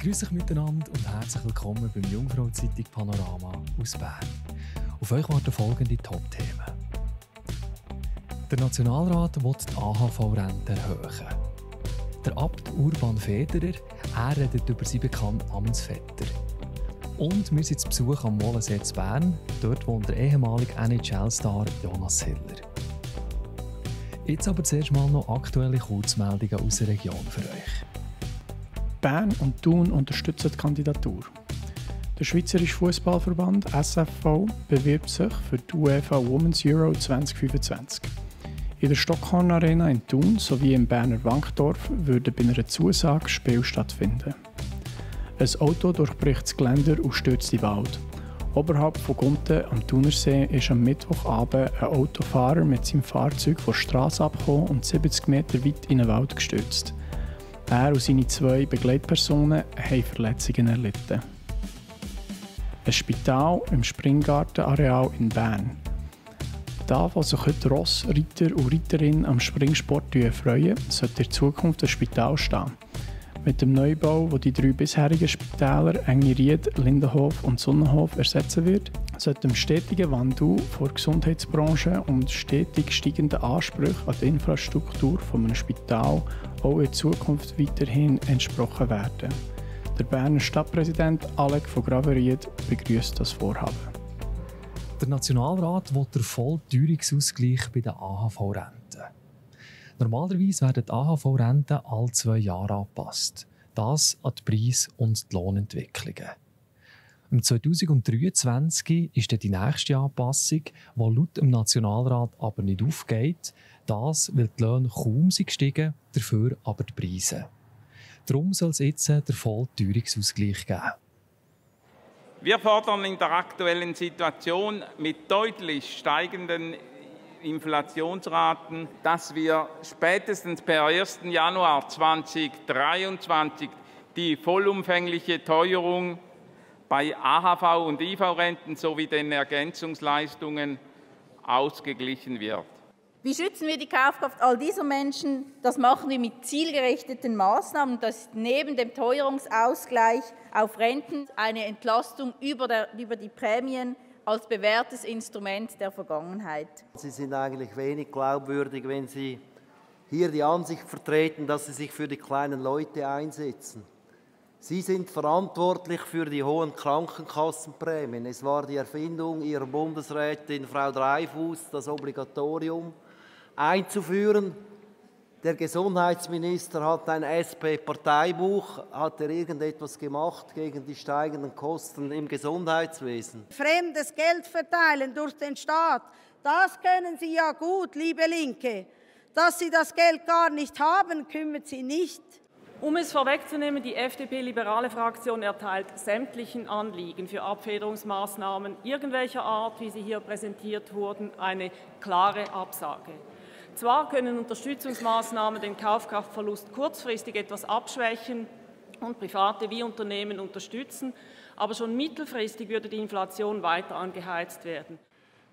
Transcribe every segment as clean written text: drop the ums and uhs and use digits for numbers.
Grüß euch miteinander und herzlich willkommen beim Jungfrau-Zeitung Panorama aus Bern. Auf euch warten folgende Top-Themen. Der Nationalrat will die AHV-Rente erhöhen. Der Abt Urban Federer, er redet über seinen bekannten Amtsvetter. Und wir sind zu Besuch am Mollensee in Bern. Dort wohnt der ehemalige NHL-Star Jonas Hiller. Jetzt aber zuerst mal noch aktuelle Kurzmeldungen aus der Region für euch. Bern und Thun unterstützen die Kandidatur. Der Schweizerische Fußballverband SFV bewirbt sich für die UEFA Women's Euro 2025. In der Stockhorn Arena in Thun sowie im Berner Wankdorf würden bei einer Zusage Spiele stattfinden. Ein Auto durchbricht das Geländer und stürzt in den Wald. Oberhalb von Gunten am Thunersee ist am Mittwochabend ein Autofahrer mit seinem Fahrzeug von der Straße abgekommen und 70 Meter weit in den Wald gestürzt. Er und seine 2 Begleitpersonen haben Verletzungen erlitten. Ein Spital im Springgartenareal in Bern. Da, wo sich heute Ross, Reiter und Reiterinnen am Springsport freuen, sollte in Zukunft ein Spital stehen. Mit dem Neubau, wo die 3 bisherigen Spitäler Engeried, Lindenhof und Sonnenhof ersetzen wird, sollte dem stetigen Wandel der Gesundheitsbranche und stetig steigenden Ansprüchen an die Infrastruktur eines Spitals auch in Zukunft weiterhin entsprochen werden. Der Berner Stadtpräsident Alec von Graveried begrüßt das Vorhaben. Der Nationalrat will den vollen Teuerungsausgleich bei den AHV-Renten. Normalerweise werden die AHV-Renten alle 2 Jahre angepasst. Das an die Preis- und die Lohnentwicklungen. Im 2023 ist dann die nächste Anpassung, die laut dem Nationalrat aber nicht aufgeht. Das, weil die Löhne kaum gestiegen, dafür aber die Preise. Darum soll es jetzt den vollen Teuerungsausgleich geben. Wir fordern in der aktuellen Situation mit deutlich steigenden Inflationsraten, dass wir spätestens per 1. Januar 2023 die vollumfängliche Teuerung bei AHV- und IV-Renten sowie den Ergänzungsleistungen ausgeglichen wird. Wie schützen wir die Kaufkraft all dieser Menschen? Das machen wir mit zielgerichteten Maßnahmen. Das ist neben dem Teuerungsausgleich auf Renten eine Entlastung über die Prämien als bewährtes Instrument der Vergangenheit. Sie sind eigentlich wenig glaubwürdig, wenn Sie hier die Ansicht vertreten, dass Sie sich für die kleinen Leute einsetzen. Sie sind verantwortlich für die hohen Krankenkassenprämien. Es war die Erfindung Ihrer Bundesrätin Frau Dreyfus, das Obligatorium einzuführen. Der Gesundheitsminister hat ein SP-Parteibuch. Hat er irgendetwas gemacht gegen die steigenden Kosten im Gesundheitswesen? Fremdes Geld verteilen durch den Staat, das können Sie ja gut, liebe Linke. Dass Sie das Geld gar nicht haben, kümmert Sie nicht. Um es vorwegzunehmen, die FDP-liberale Fraktion erteilt sämtlichen Anliegen für Abfederungsmaßnahmen irgendwelcher Art, wie sie hier präsentiert wurden, eine klare Absage. Zwar können Unterstützungsmaßnahmen den Kaufkraftverlust kurzfristig etwas abschwächen und Private wie Unternehmen unterstützen, aber schon mittelfristig würde die Inflation weiter angeheizt werden.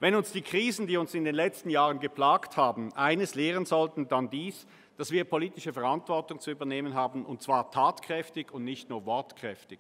Wenn uns die Krisen, die uns in den letzten Jahren geplagt haben, eines lehren sollten, dann dies, dass wir politische Verantwortung zu übernehmen haben, und zwar tatkräftig und nicht nur wortkräftig.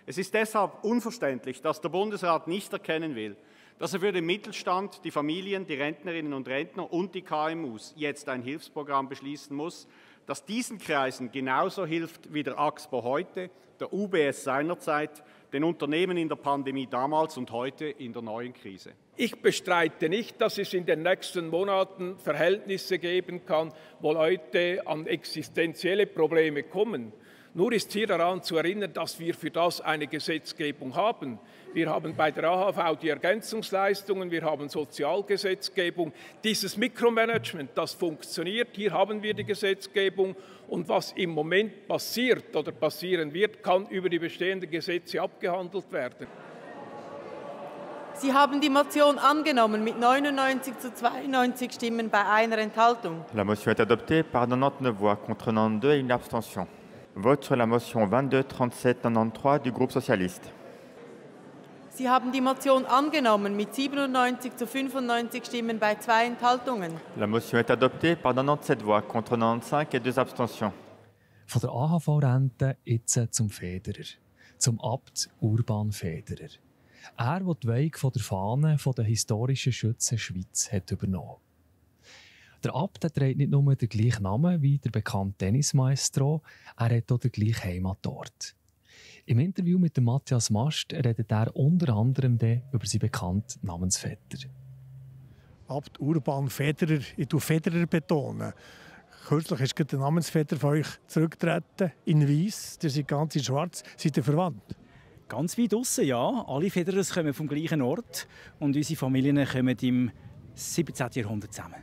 Es ist deshalb unverständlich, dass der Bundesrat nicht erkennen will, dass er für den Mittelstand, die Familien, die Rentnerinnen und Rentner und die KMUs jetzt ein Hilfsprogramm beschließen muss, das diesen Kreisen genauso hilft wie der AXPO heute, der UBS seinerzeit, den Unternehmen in der Pandemie damals und heute in der neuen Krise. Ich bestreite nicht, dass es in den nächsten Monaten Verhältnisse geben kann, wo Leute an existenzielle Probleme kommen. Nur ist hier daran zu erinnern, dass wir für das eine Gesetzgebung haben. Wir haben bei der AHV die Ergänzungsleistungen, wir haben Sozialgesetzgebung. Dieses Mikromanagement, das funktioniert, hier haben wir die Gesetzgebung. Und was im Moment passiert oder passieren wird, kann über die bestehenden Gesetze abgehandelt werden. Sie haben die Motion angenommen mit 99 zu 92 Stimmen bei einer Enthaltung. La motion est adoptée par 99 voix contre 92 et une abstention. Vote sur la motion 22-37-93 du groupe socialiste. Sie haben die Motion angenommen mit 97 zu 95 Stimmen bei 2 Enthaltungen. La motion est adoptée par 97 voix contre 95 et 2 abstentions. Von der AHV-Rente jetzt zum Federer, zum Abt Urban Federer. Er, der die Weihe von der Fahne der historischen Schützen Schweiz hat übernommen. Der Abt trägt nicht nur den gleichen Namen wie der bekannte Tennismaestro, er hat auch den gleichen Heimatort. Im Interview mit Matthias Mast redet er unter anderem über seinen bekannten Namensvetter. Abt Urban Federer, ich betone Federer. Kürzlich ist der Namensvetter von euch zurückgetreten, in Weiss, der sind ganz in Schwarz. Seid ihr verwandt? Ganz weit draussen, ja. Alle Federers kommen vom gleichen Ort und unsere Familien kommen im 17. Jahrhundert zusammen.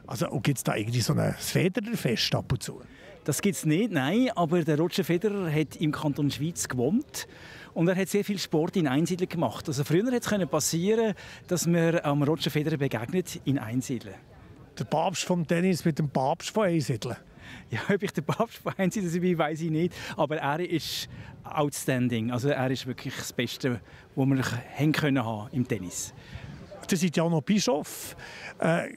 Also gibt es da irgendwie so ein Federerfest ab und zu? Das gibt es nicht, nein. Aber der Roger Federer hat im Kanton Schweiz gewohnt. Und er hat sehr viel Sport in Einsiedeln gemacht. Also früher hätte es passieren, dass man am Roger Federer begegnet in Einsiedeln. Der Papst vom Tennis mit dem Papst von Einsiedeln? Ja, ob ich der Papst von Einsiedeln bin, weiß ich nicht. Aber er ist outstanding. Also er ist wirklich das Beste, was wir haben können im Tennis. Ihr seid ja auch noch Bischof.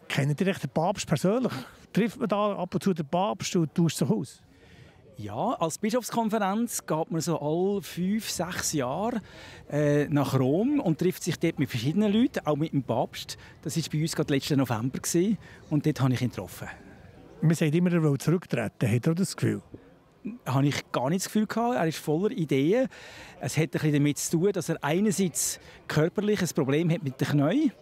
Kennt ihr den Papst persönlich? Trifft man da ab und zu den Papst und tauscht sich aus? Ja, als Bischofskonferenz geht man so alle 5-6 Jahre nach Rom und trifft sich dort mit verschiedenen Leuten, auch mit dem Papst. Das war bei uns gerade letzten November und dort habe ich ihn getroffen. Man sagt immer, er will zurücktreten. Hat er das Gefühl? Habe ich gar nicht das Gefühl gehabt. Er ist voller Ideen. Es hat ein bisschen damit zu tun, dass er einerseits körperlich ein Problem hat mit den Knien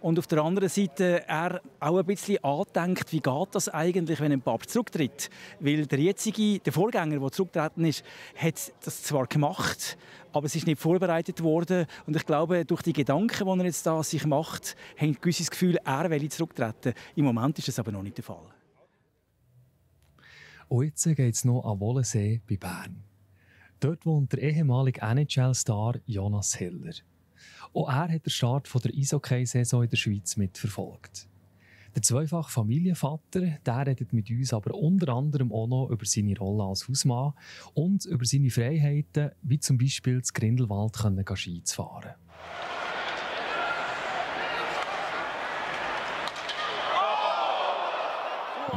und auf der anderen Seite er auch ein bisschen andenkt, wie geht das eigentlich, wenn ein Papst zurücktritt. Weil der Vorgänger, der zurückgetreten ist, hat das zwar gemacht, aber es ist nicht vorbereitet worden. Und ich glaube, durch die Gedanken, die er jetzt da sich macht, hat ein gewisses Gefühl, er will zurücktreten. Im Moment ist das aber noch nicht der Fall. Und jetzt geht es noch an Wollensee bei Bern. Dort wohnt der ehemalige NHL-Star Jonas Hiller. Auch er hat den Start der Eishockey-Saison in der Schweiz mitverfolgt. Der zweifache Familienvater der redet mit uns aber unter anderem auch noch über seine Rolle als Hausmann und über seine Freiheiten, wie zum Beispiel das Grindelwald Ski zu fahren.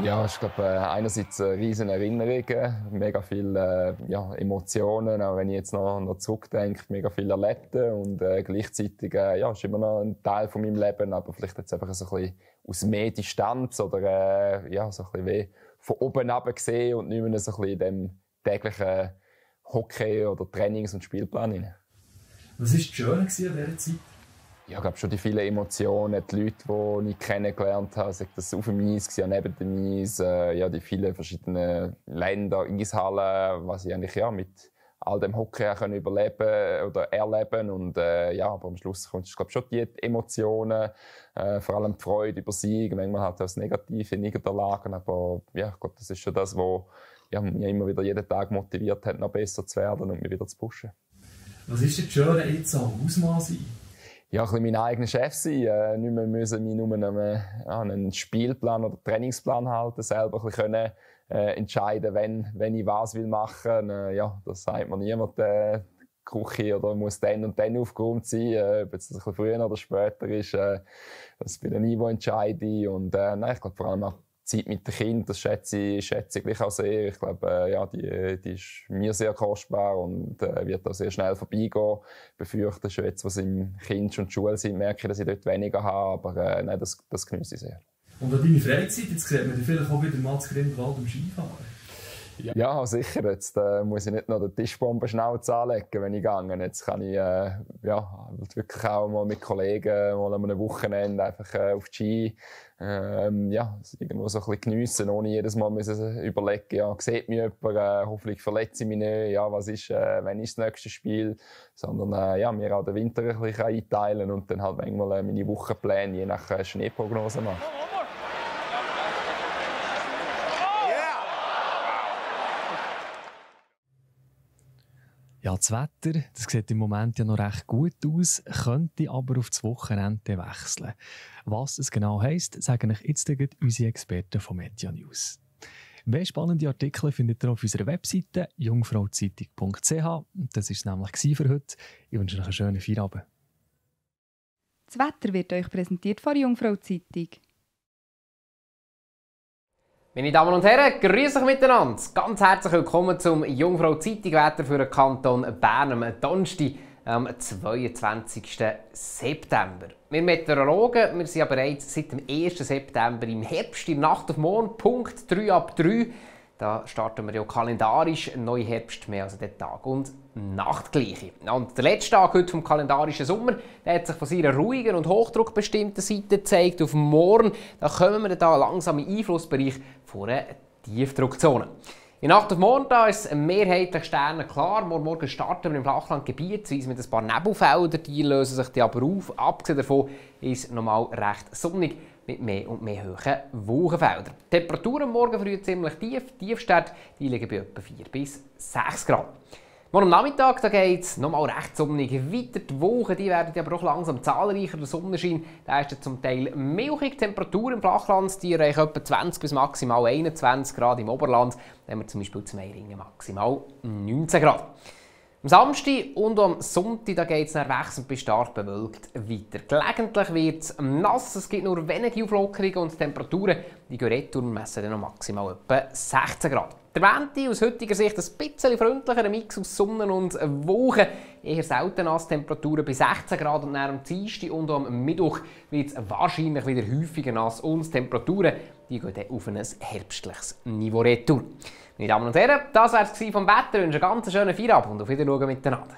Ja, ich glaube, einerseits riesige Erinnerungen, mega viele Emotionen, auch wenn ich jetzt noch zurückdenke, mega viel erlebt und gleichzeitig ist immer noch ein Teil von meinem Leben, aber vielleicht jetzt einfach so ein bisschen aus mehr Distanz oder so ein bisschen wie von oben runter gesehen und nicht mehr so ein bisschen in dem täglichen Hockey- oder Trainings- und Spielplan rein. Was war das Schöne an dieser Zeit? Ja, ich glaube schon die vielen Emotionen, die Leute, die ich kennengelernt habe, sei das auf dem Eis, neben dem Eis, die vielen verschiedenen Länder, Eishallen, was ich eigentlich mit all dem Hockey überleben oder erleben und aber am Schluss kommt es, glaube ich, schon die Emotionen, vor allem die Freude über Sieg, manchmal halt auch das Negative, Niederlagen, aber ja, ich glaube, das ist schon das, was mich immer wieder jeden Tag motiviert hat, noch besser zu werden und mich wieder zu pushen. Was ist das Schöne jetzt am Hausmann sein? Ja, ein bisschen mein eigener Chef sein, nicht mehr müssen mich nur einen Spielplan oder Trainingsplan halten, selber ein bisschen können, entscheiden, wenn ich was will machen. Das sagt mir niemand, die Küche oder muss dann und dann aufgeräumt sein, ob es ein bisschen früher oder später ist. Das bin ich, der entscheide. Und ich glaube vor allem auch Zeit mit dem Kind, das schätze ich gleich auch sehr. Ich glaube, die ist mir sehr kostbar und wird auch sehr schnell vorbeigehen. Ich befürchte schon jetzt, was im Kind schon die Schule sind, merke ich, dass ich dort weniger habe, aber das genieße ich sehr. Und an deine Freizeit, jetzt sieht man vielleicht auch wieder mal das Grindelwald am Skifahren? Ja, sicher. Jetzt muss ich nicht noch den Tischbombenschnauze anlegen, wenn ich gehe. Jetzt kann ich wirklich auch mal mit Kollegen mal an einem Wochenende einfach auf die Ski irgendwo so ein bisschen geniessen, ohne jedes Mal müssen überlegen, sieht mich jemand, hoffentlich verletze ich mich nicht, was ist, wenn ist das nächste Spiel, sondern mir auch den Winter ein bisschen einteilen und dann halt manchmal meine Wochenpläne je nach Schneeprognose machen. Ja, das Wetter, das sieht im Moment ja noch recht gut aus, könnte aber auf das Wochenende wechseln. Was es genau heisst, sagen euch jetzt unsere Experten von Media News. Mehr spannende Artikel findet ihr auf unserer Webseite jungfrauzeitung.ch. Das war es nämlich für heute. Ich wünsche euch einen schönen Feierabend. Das Wetter wird euch präsentiert von Jungfrau Zeitung. Meine Damen und Herren, grüß euch miteinander. Ganz herzlich willkommen zum Jungfrau Zeitung-Wetter für den Kanton Bern am Donnerstag, am 22. September. Wir Meteorologen, wir sind ja bereits seit dem 1. September im Herbst, in der Nacht auf morgen, Punkt 3 ab 3. Da starten wir ja kalendarisch neu Herbst, mehr als den Tag und Nacht gleiche. Und der letzte Tag heute vom kalendarischen Sommer, der hat sich von seiner ruhigen und hochdruckbestimmten Seite gezeigt. Auf morgen da kommen wir da langsam im Einflussbereich von einer Tiefdruckzone. In der Nacht auf morgen da ist es mehrheitlich sternenklar. Morgen starten wir im Flachlandgebiet mit ein paar Nebelfeldern. Die lösen sich aber auf. Abgesehen davon ist es normal recht sonnig mit mehr und mehr hohen Wolkenfeldern. Die Temperaturen morgen früh ziemlich tief. Die Tiefstwerte liegen bei etwa 4 bis 6 Grad. Morgen am Nachmittag geht es nochmal recht sonnig weiter. Die Wolken die werden aber auch langsam zahlreicher. Der Sonnenschein der ist zum Teil milchig. Die Temperatur im Flachland die reicht etwa 20 bis maximal 21 Grad. Im Oberland haben wir zum Beispiel zu Meiringen maximal 19 Grad. Am Samstag und am Sonntag geht es wechselnd bis stark bewölkt weiter. Gelegentlich wird es nass, es gibt nur wenige Auflockerungen und die Temperaturen die gehen retour messen dann noch maximal etwa 16 Grad. Der Wende aus heutiger Sicht ein bisschen freundlicher Mix aus Sonne und Wolken. Eher selten nass, Temperaturen bei 16 Grad und am Dienstag und am Mittwoch wird es wahrscheinlich wieder häufiger nass und Temperaturen die gehen dann auf ein herbstliches Niveau retour. Meine Damen und Herren, das war es vom Wetter. Ich wünsche einen ganz schönen Feierabend und auf Wiedersehen miteinander.